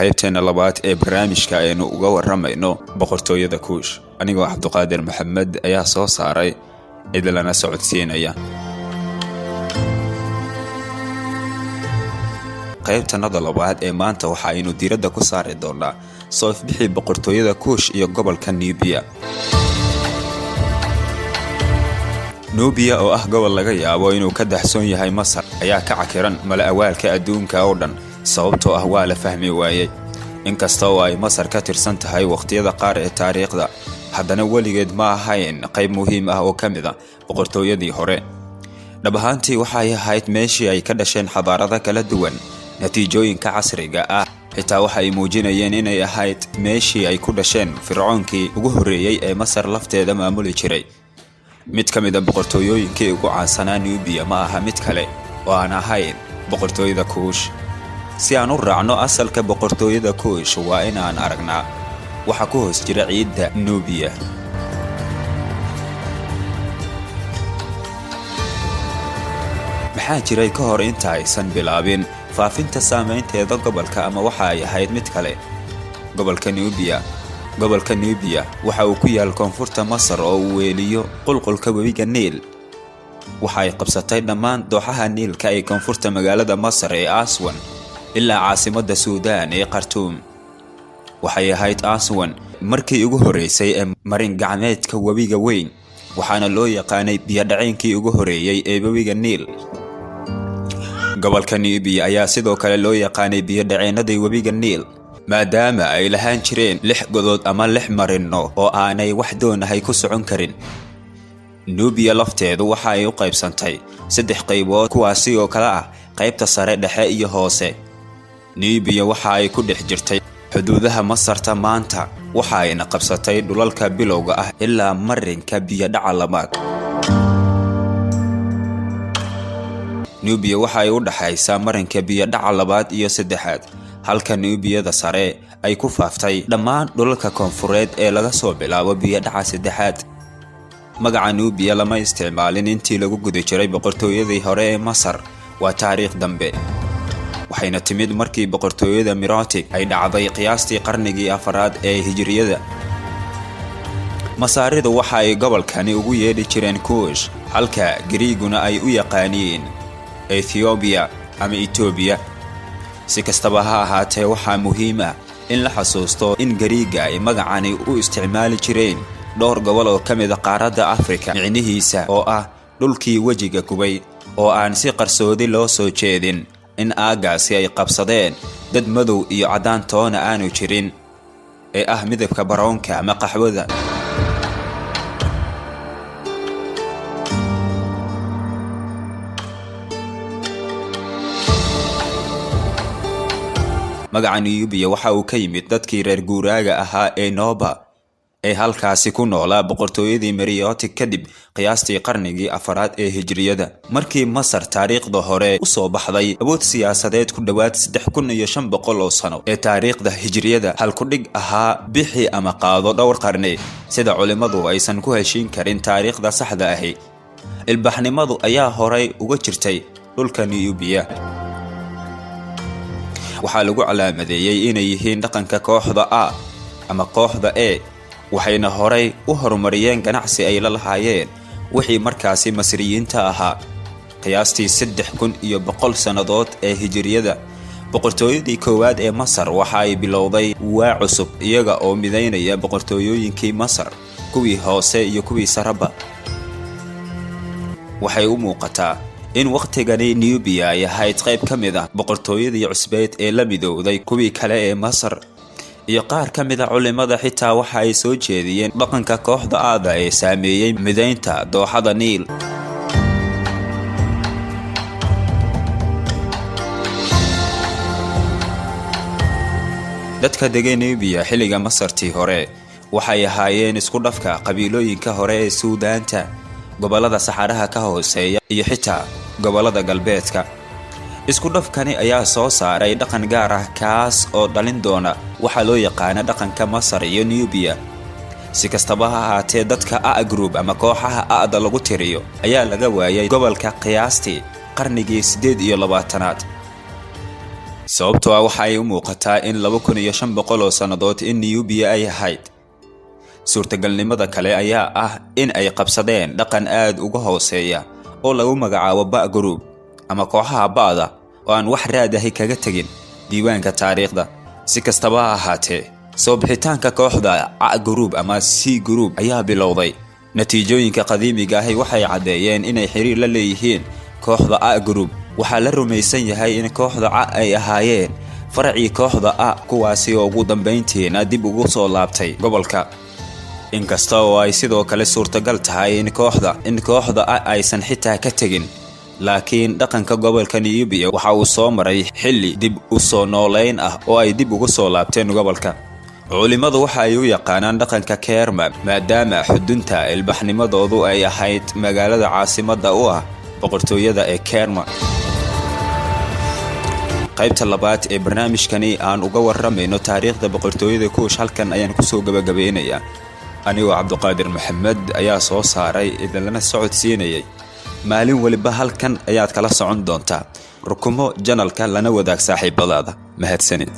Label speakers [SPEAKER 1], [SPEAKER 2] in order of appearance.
[SPEAKER 1] Qaybteena labaad ee barnaamijka aynu uga waramayno boqortooyada Kuush. Anigoo Cabduqaadir Maxamed ayaa soo saaray, idlana socodsiinaya. Qaybtanada labaad ee maanta waxa aynu diiradda ku saari doonaa soo ifbixii boqortooyada Kuush iyo gobolka Nubiya. Nubiya oo ah gobol laga yaabo inuu ka daxsoon yahay Masar ayaa ka cakiran mala awaalka adduunka oo dhan, sababtoo ah waa la fahmi waayey. Inkasta oo ay Masar ka tirsan tahay wakhtiyada qaar ee taariikhda, haddana weligeed ma ahayn qayb muhiim ah oo ka mid a boqortooyadii hore. Dhab ahaantii, waxay ahayd meeshii ay ka dhasheen xadaarado kala duwan. Natiijooyinka casriga ah xitaa waxa ay muujinayeen inay ahayd meeshii ay ku dhasheen fircoonkii ugu horreeyey ee Masar lafteeda maamuli jiray. Mid ka mid a boqortooyooyinkii ugu caansanaa Nubiya ma aha mid kale oo aan ahayn boqortooyada Kuush. Si aan u raacno asalka boqortooyada Kuush, waa inaan aragnaa waxa ku hoos jira ciidda Nubiya. Maxaa jiray ka hor inta aysan bilaabin faafinta saameynteeda gobolka, ama waxa ay ahayd mid kale? Gobolka Nubiya waxa uu ku yaal koonfurta Masar oo uu weeliyo qulqulka webiga Niil. Waxa ay qabsatay dhammaan dooxaha Niilka ee koonfurta magaalada Masar ee Aswan ilaa caasimadda Suudaan ee Khartuum. Waxay ahayd Aswan markii ugu horreysay ee marin gacmeedka webiga weyn, waxaana loo yaqaanay biyodhaceenkii ugu horreeyey ee webiga Niil. Gobolka Nubiya ayaa sidoo kale loo yaqaanay biyodhaceenadii webiga Niil, maadaama ay lahaan jireen lix godood ama lix marinno oo aanay wax doonahay ku socon karin. Nubiya lafteedu waxa ay u qaybsantay saddex qaybood, kuwaasi oo kale ah qaybta sare, dhexe iyo hoose. Nubiya waxa ay ku dhex jirtay xuduudaha Masarta maanta, waxa ayna qabsatay dhulalka bilowga ah ilaa marinka biyodhaca labaad. Nubiya waxa ay u dhaxaysaa marinka biyodhaca labaad iyo saddexaad, halka Nubiyada sare ay ku faaftay dhammaan dhulalka koonfureed ee laga soo bilaabo biyodhaca saddexaad. Magaca Nubiya lama isticmaalin intii lagu guda jiray boqortooyadii hore ee Masar. Waa taariikh dambe, waxayna timid markii boqortooyada Meroitic ay dhacday qiyaastii qarnigii afaraad ee hijiriyada. Masaaridu waxa ay gobolkani ugu yeedhi jireen Kuush, halka Gariiguna ay u yaqaaniin Ethoobiya ama Etoobiya. Si kastaba ha ahaatee, waxaa muhiim ah in la xasuusto in Gariiga ay magacani u isticmaali jireen dhowr gobol oo ka mid a qaaradda Afrika, micnihiisa oo ah dhulkii wejiga gubay, oo aan si qarsoodi loo soo jeedin in aaggaasi ay qabsadeen dad madow iyo caddaan toona aanu jirin ee ah midabka baroonka ama qaxwada. Magaca Nuyubiya waxa uu ka yimid dadkii reer guuraaga ahaa ee Nooba ee halkaasi ku noolaa boqortooyadii Meroitic kadib qiyaastii qarnigii afaraad ee hijriyada. Markii Masar taariikhda hore u soo baxday awood siyaasadeed ku dhowaad 3500 oo sano ee taariikhda hijriyada, halkudhig ahaa bixi ama qaado dhowr qarni, sida culimmadu aysan ku heshiin karin taariikhda saxda ahi, ilbaxnimadu ayaa horay uga jirtay dhulka Nuyubiya. Waxaa lagu calaamadeeyey inay yihiin dhaqanka kooxda A ama kooxda E, waxayna horay u horumariyeen ganacsi ay la lahaayeen wixii markaasi Masriyiinta ahaa. Qiyaastii 3100 sannadood ee hijiriyada, boqortooyadii koowaad ee Masar waxa ay bilowday waa cusub, iyaga oo midaynaya boqortooyooyinkii Masar, kuwii hoose iyo kuwii saraba. Waxay u muuqataa in wakhtigani Nubiya ay ahayd qayb ka mid ah boqortooyadii cusbeed ee la midowday kuwii kale ee Masar, iyo qaar ka mid a culimada xitaa waxa ay soo jeediyeen dhaqanka kooxda aada ee saameeyey midaynta dooxada Niil. Dadka degay Nubiya xilliga Masartii hore waxay ahaayeen isku dhafka qabiilooyinka hore ee Suudaanta, gobollada saxaraha ka hooseeya iyo xitaa gobollada galbeedka. Isku dhafkani ayaa soo saaray dhaqan gaar ah, kaas oo dhalin doona waxaa loo yaqaana dhaqanka Masar iyo Nubiya. Si kastaba ha ahaatee, dadka A group ama kooxaha a'da lagu tiriyo ayaa laga waayay gobolka qiyaastii qarnigii 28aad. Sababtoo ah waxa ay u muuqataa in 2500 oo sannadood in Nubia ay ahayd. Suurtagalnimada kale ayaa ah in ay qabsadeen dhaqan aad uga hooseeya oo lagu magacaabo Ba Group ama kooxaha ba'da oo aan wax raad ahi kaga tegin diiwaanka taariikhda. Si kastaba ha ahaatee, soo bixitaanka kooxda Ca Group ama C Group ayaa bilowday. Natiijooyinka qadiimiga ahi waxay caddeeyeen inay xiriir la leeyihiin kooxda A Group. Waxaa la rumaysan yahay in kooxda Ca ay ahaayeen faracii kooxda A, kuwaasi oo ugu dambayntiina dib ugu soo laabtay gobolka, inkasta oo ay sidoo kale suurtagal tahay in kooxda A aysan xitaa ka tegin. Laakiin dhaqanka gobolka Nubia waxa uu soo maray xilli dib u soo noolayn ah oo ay dib ugu soo laabteen gobolka. Culimmadu waxa ay u yaqaanaan dhaqanka Kerma, maadaama xudunta ilbaxnimadoodu ay ahayd magaalada caasimadda u ah boqortooyada ee Kerma. Qaybta labaad ee barnaamijkani aan uga waramayno taariikhda boqortooyada Kuush halkan ayaan kusoo gabagabeynayaa. Anigoo Cabduqaadir Maxamed ayaa soo saaray, idinlana socodsiinayay. Maalin waliba halkan ayaad kala socon doontaa. Rukumo channelka, lana wadaag saaxiibadaada. Mahadsanid.